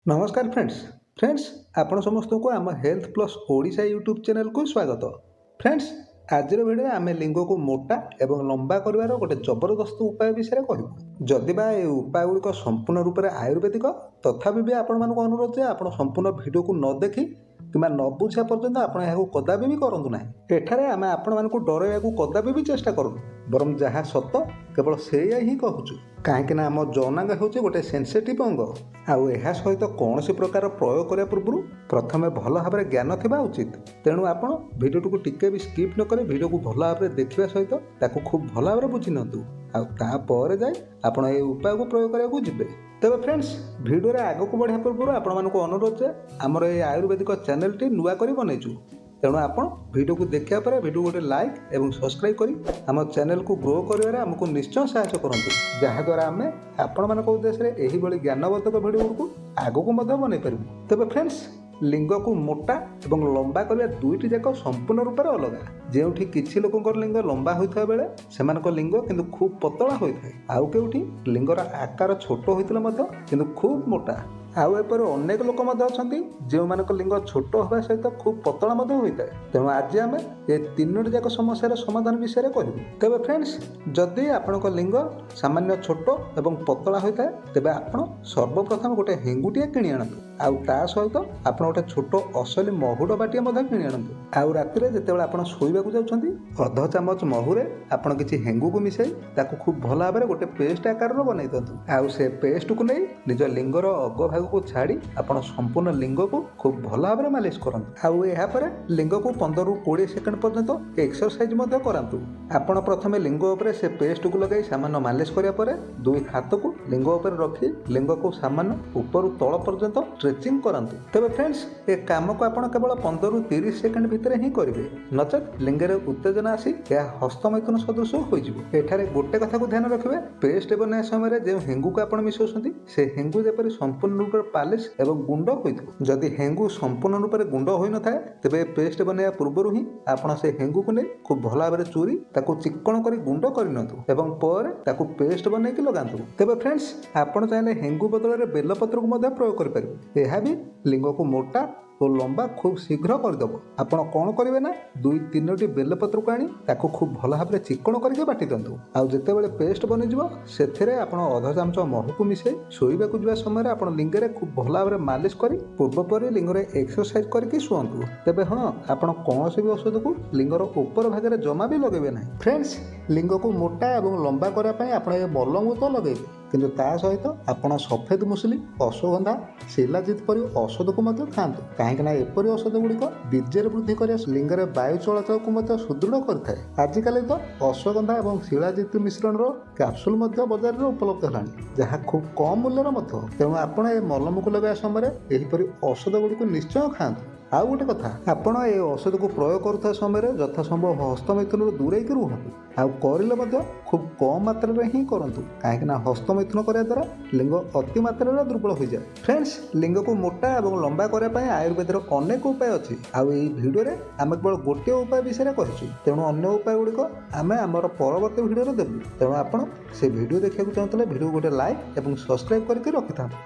ନମସ୍କାର friends. Friends, ଆପଣ ସମସ୍ତଙ୍କୁ ଆମ ହେଲ୍ଥ ପ୍ଲସ୍ ଓଡ଼ିଶା ୟୁଟ୍ୟୁବ୍ ଚ୍ୟାନେଲକୁ ସ୍ୱାଗତ। ଫ୍ରେଣ୍ଡସ୍, ଆଜିର ଭିଡ଼ିଓରେ ଆମେ ଲିଙ୍ଗକୁ ମୋଟା ଏବଂ ଲମ୍ବା କରିବାର ଗୋଟେ ଜବରଦସ୍ତ ଉପାୟ ବିଷୟରେ କହିବୁ। ଯଦି ବା ଏ ଉପାୟ ଗୁଡ଼ିକ ସମ୍ପୂର୍ଣ୍ଣ ରୂପରେ ଆୟୁର୍ବେଦିକ, ତଥାପି ବି ଆପଣମାନଙ୍କୁ ଅନୁରୋଧ ଯେ ଆପଣ ସମ୍ପୂର୍ଣ୍ଣ ଭିଡ଼ିଓକୁ ନ ଦେଖି କିମ୍ବା ନ ବୁଝିବା ପର୍ଯ୍ୟନ୍ତ ଆପଣ ଏହାକୁ କଦାପି ବି କରନ୍ତୁ ନାହିଁ। ଏଠାରେ ଆମେ ଆପଣମାନଙ୍କୁ ଡରାଇବାକୁ କଦାପି ବି ଚେଷ୍ଟା କରୁନୁ, ବରଂ ଯାହା ସତ କେବଳ ସେଇଆ ହିଁ କହୁଛୁ। କାହିଁକି ନା ଆମ ଯୌନାଙ୍ଗ ହେଉଛି ଗୋଟେ ସେନ୍ସିଟିଭ୍ ଅଙ୍ଗ, ଆଉ ଏହା ସହିତ କୌଣସି ପ୍ରକାର ପ୍ରୟୋଗ କରିବା ପୂର୍ବରୁ ପ୍ରଥମେ ଭଲ ଭାବରେ ଜ୍ଞାନ ଥିବା ଉଚିତ। ତେଣୁ ଆପଣ ଭିଡ଼ିଓଟିକୁ ଟିକେ ବି ସ୍କିପ୍ ନ କରି ଭିଡ଼ିଓକୁ ଭଲ ଭାବରେ ଦେଖିବା ସହିତ ତାକୁ ଖୁବ୍ ଭଲ ଭାବରେ ବୁଝି ନିଅନ୍ତୁ, ଆଉ ତାପରେ ଯାଇ ଆପଣ ଏହି ଉପାୟକୁ ପ୍ରୟୋଗ କରିବାକୁ ଯିବେ। ତେବେ ଫ୍ରେଣ୍ଡସ୍, ଭିଡ଼ିଓରେ ଆଗକୁ ବଢ଼ିବା ପୂର୍ବରୁ ଆପଣମାନଙ୍କୁ ଅନୁରୋଧ ଯେ ଆମର ଏହି ଆୟୁର୍ବେଦିକ ଚ୍ୟାନେଲଟି ନୂଆ କରି ବନେଇଛୁ। ତେଣୁ ଆପଣ ଭିଡ଼ିଓକୁ ଦେଖିବା ପରେ ଭିଡ଼ିଓ ଗୋଟେ ଲାଇକ୍ ଏବଂ ସବସ୍କ୍ରାଇବ୍ କରି ଆମ ଚ୍ୟାନେଲକୁ ଗ୍ରୋ କରିବାରେ ଆମକୁ ନିଶ୍ଚୟ ସାହାଯ୍ୟ କରନ୍ତୁ, ଯାହାଦ୍ୱାରା ଆମେ ଆପଣମାନଙ୍କ ଉଦ୍ଦେଶ୍ୟରେ ଏହିଭଳି ଜ୍ଞାନବର୍ଦ୍ଧକ ଭିଡ଼ିଓ ଗୁଡ଼ିକୁ ଆଗକୁ ମଧ୍ୟ ବନେଇ ପାରିବୁ। ତେବେ ଫ୍ରେଣ୍ଡସ୍, ଲିଙ୍ଗକୁ ମୋଟା ଏବଂ ଲମ୍ବା କରିବା ଦୁଇଟି ଯାକ ସମ୍ପୂର୍ଣ୍ଣ ରୂପରେ ଅଲଗା। ଯେଉଁଠି କିଛି ଲୋକଙ୍କର ଲିଙ୍ଗ ଲମ୍ବା ହୋଇଥିବା ବେଳେ ସେମାନଙ୍କ ଲିଙ୍ଗ କିନ୍ତୁ ଖୁବ୍ ପତଳା ହୋଇଥାଏ, ଆଉ କେଉଁଠି ଲିଙ୍ଗର ଆକାର ଛୋଟ ହୋଇଥିଲେ ମଧ୍ୟ କିନ୍ତୁ ଖୁବ୍ ମୋଟା। ଆଉ ଏପରି ଅନେକ ଲୋକ ମଧ୍ୟ ଅଛନ୍ତି, ଯେଉଁମାନଙ୍କ ଲିଙ୍ଗ ଛୋଟ ହେବା ସହିତ ଖୁବ୍ ପତଳା ମଧ୍ୟ ହୋଇଥାଏ। ତେଣୁ ଆଜି ଆମେ ଏ ତିନୋଟି ଯାକ ସମସ୍ୟାର ସମାଧାନ ବିଷୟରେ କହିବୁ। ତେବେ ଫ୍ରେଣ୍ଡସ୍, ଯଦି ଆପଣଙ୍କ ଲିଙ୍ଗ ସାମାନ୍ୟ ଛୋଟ ଏବଂ ପତଳା ହୋଇଥାଏ, ତେବେ ଆପଣ ସର୍ବପ୍ରଥମେ ଗୋଟେ ହେଙ୍ଗୁଟିଏ କିଣି ଆଣନ୍ତୁ, ଆଉ ତା ସହିତ ଆପଣ ଗୋଟେ ଛୋଟ ଅସଲି ମହୁ ଡବାଟିଏ ମଧ୍ୟ କିଣି ଆଣନ୍ତୁ। ଆଉ ରାତିରେ ଯେତେବେଳେ ଆପଣ ଶୋଇବାକୁ ଯାଉଛନ୍ତି, ଅଧ ଚାମଚ ମହୁରେ ଆପଣ କିଛି ହେଙ୍ଗୁକୁ ମିଶାଇ ତାକୁ ଖୁବ୍ ଭଲ ଭାବରେ ଗୋଟେ ପେଷ୍ଟ ଆକାରର ବନେଇ ଦିଅନ୍ତୁ। ଆଉ ସେ ପେଷ୍ଟକୁ ନେଇ ନିଜ ଲିଙ୍ଗର ଅଗ ଭାଗକୁ ଛାଡ଼ି ଆପଣ ସମ୍ପୂର୍ଣ୍ଣ ଲିଙ୍ଗକୁ ଖୁବ୍ ଭଲ ଭାବରେ ମାଲିସ କରନ୍ତୁ। ଆଉ ଏହାପରେ ଲିଙ୍ଗକୁ 15ରୁ 20 ସେକେଣ୍ଡ ପର୍ଯ୍ୟନ୍ତ ଏକ୍ସରସାଇଜ ମଧ୍ୟ କରାନ୍ତୁ। ଆପଣ ପ୍ରଥମେ ଲିଙ୍ଗ ଉପରେ ସେ ପେଷ୍ଟକୁ ଲଗାଇ ସାମାନ୍ୟ ମାଲିସ କରିବା ପରେ ଦୁଇ ହାତକୁ ଲିଙ୍ଗ ଉପରେ ରଖି ଲିଙ୍ଗକୁ ସାମାନ୍ୟ ଉପରୁ ତଳ ପର୍ଯ୍ୟନ୍ତ ଷ୍ଟ୍ରେଚିଂ କରାନ୍ତୁ। ତେବେ ଫ୍ରେଣ୍ଡସ୍, ଏ କାମକୁ ଆପଣ କେବଳ 15ରୁ 30 ସେକେଣ୍ଡ ଭିତରେ ହିଁ କରିବେ, ନଚେତ୍ ଲିଙ୍ଗରେ ଉତ୍ତେଜନା ଆସି ଏହା ହସ୍ତମୈଥୁନ ସଦୃଶ ହୋଇଯିବ। ଏଠାରେ ଗୋଟେ କଥାକୁ ଧ୍ୟାନ ରଖିବେ, ପେଷ୍ଟ ବନାଇବା ସମୟରେ ଯେଉଁ ହେଙ୍ଗୁକୁ ଆପଣ ମିଶାଉଛନ୍ତି, ସେ ହେଙ୍ଗୁ ଯେପରି ସମ୍ପୂର୍ଣ୍ଣ ରୂପରେ ପାଲିଶ ଏବଂ ଗୁଣ୍ଡ ହୋଇଥିବ। ଯଦି ହେଙ୍ଗୁ ସମ୍ପୂର୍ଣ୍ଣ ରୂପରେ ଗୁଣ୍ଡ ହୋଇନଥାଏ, ତେବେ ପେଷ୍ଟ ବନାଇବା ପୂର୍ବରୁ ହିଁ ଆପଣ ସେ ହେଙ୍ଗୁକୁ ନେଇ ଖୁବ୍ ଭଲ ଭାବରେ ଚୁରି ତାକୁ ଚିକ୍କଣ କରି ଗୁଣ୍ଡ କରିନିଅନ୍ତୁ ଏବଂ ପରେ ତାକୁ ପେଷ୍ଟ ବନେଇକି ଲଗାନ୍ତୁ। ତେବେ ଫ୍ରେଣ୍ଡସ୍, ଆପଣ ଚାହିଁଲେ ହେଙ୍ଗୁ ବଦଳରେ ବେଲପତ୍ରକୁ ମଧ୍ୟ ପ୍ରୟୋଗ କରିପାରିବେ। ଏହା ବି ଲିଙ୍ଗକୁ ମୋଟା ଓ ଲମ୍ବା ଖୁବ୍ ଶୀଘ୍ର କରିଦେବ। ଆପଣ କ'ଣ କରିବେ ନା, ଦୁଇ ତିନୋଟି ବେଲପତ୍ରକୁ ଆଣି ତାକୁ ଖୁବ୍ ଭଲ ଭାବରେ ଚିକ୍କଣ କରିକି ବାଟି ଦିଅନ୍ତୁ। ଆଉ ଯେତେବେଳେ ପେଷ୍ଟ ବନିଯିବ, ସେଥିରେ ଆପଣ ଅଧ ଚାମଚ ମହୁକୁ ମିଶାଇ ଶୋଇବାକୁ ଯିବା ସମୟରେ ଆପଣ ଲିଙ୍ଗରେ ଖୁବ୍ ଭଲ ଭାବରେ ମାଲିସ କରି ପୂର୍ବ ପରି ଲିଙ୍ଗରେ ଏକ୍ସରସାଇଜ କରିକି ଶୁଅନ୍ତୁ। ତେବେ ହଁ, ଆପଣ କୌଣସି ବି ଔଷଧକୁ ଲିଙ୍ଗର ଉପର ଭାଗରେ ଜମା ବି ଲଗାଇବେ ନାହିଁ। ଫ୍ରେଣ୍ଡସ୍, ଲିଙ୍ଗକୁ ମୋଟା ଏବଂ ଲମ୍ବା କରିବା ପାଇଁ ଆପଣ ଏ ମଲମକୁ ତ ଲଗାଇବେ, କିନ୍ତୁ ତା ସହିତ ଆପଣ ସଫେଦ ମୁସଲି, ଅଶ୍ୱଗନ୍ଧା, ଶିଲାଜିତ ପରି ଔଷଧକୁ ମଧ୍ୟ ଖାଆନ୍ତୁ। କାହିଁକି ନା ଏପରି ଔଷଧ ଗୁଡ଼ିକ ବୀର୍ଯ୍ୟରେ ବୃଦ୍ଧି କରିବା ଲିଙ୍ଗରେ ବାୟୁ ଚଳାଚଳକୁ ମଧ୍ୟ ସୁଦୃଢ଼ କରିଥାଏ। ଆଜିକାଲି ତ ଅଶ୍ୱଗନ୍ଧା ଏବଂ ଶିଳାଜିତ ମିଶ୍ରଣର କ୍ୟାପସୁଲ ମଧ୍ୟ ବଜାରରେ ଉପଲବ୍ଧ ହେଲାଣି, ଯାହା ଖୁବ୍ କମ୍ ମୂଲ୍ୟର ମଧ୍ୟ। ତେଣୁ ଆପଣ ଏ ମଲମକୁ ଲଗାଇବା ସମୟରେ ଏହିପରି ଔଷଧ ଗୁଡ଼ିକୁ ନିଶ୍ଚୟ ଖାଆନ୍ତୁ। ଆଉ ଗୋଟେ କଥା, ଆପଣ ଏ ଔଷଧକୁ ପ୍ରୟୋଗ କରୁଥିବା ସମୟରେ ଯଥାସମ୍ଭବ ହସ୍ତମୈଥୁନରୁ ଦୂରେଇକି ରୁହନ୍ତୁ, ଆଉ କରିଲେ ମଧ୍ୟ ଖୁବ୍ କମ୍ ମାତ୍ରାରେ ହିଁ କରନ୍ତୁ। କାହିଁକି ନା ହସ୍ତମୈଥୁନ କରିବା ଦ୍ୱାରା ଲିଙ୍ଗ ଅତି ମାତ୍ରାରେ ଦୁର୍ବଳ ହୋଇଯାଏ। ଫ୍ରେଣ୍ଡସ୍, ଲିଙ୍ଗକୁ ମୋଟା ଏବଂ ଲମ୍ବା କରିବା ପାଇଁ ଆୟୁର୍ବେଦର ଅନେକ ଉପାୟ ଅଛି, ଆଉ ଏଇ ଭିଡ଼ିଓରେ ଆମେ କେବଳ ଗୋଟିଏ ଉପାୟ ବିଷୟରେ କହିଛୁ। ତେଣୁ ଅନ୍ୟ ଉପାୟ ଗୁଡ଼ିକ ଆମେ ଆମର ପରବର୍ତ୍ତୀ ଭିଡ଼ିଓରେ ଦେବୁ। ତେଣୁ ଆପଣ ସେ ଭିଡ଼ିଓ ଦେଖିବାକୁ ଚାହୁଁଥିଲେ ଭିଡ଼ିଓ ଗୋଟେ ଲାଇକ୍ ଏବଂ ସବସ୍କ୍ରାଇବ୍ କରିକି ରଖିଥାନ୍ତୁ।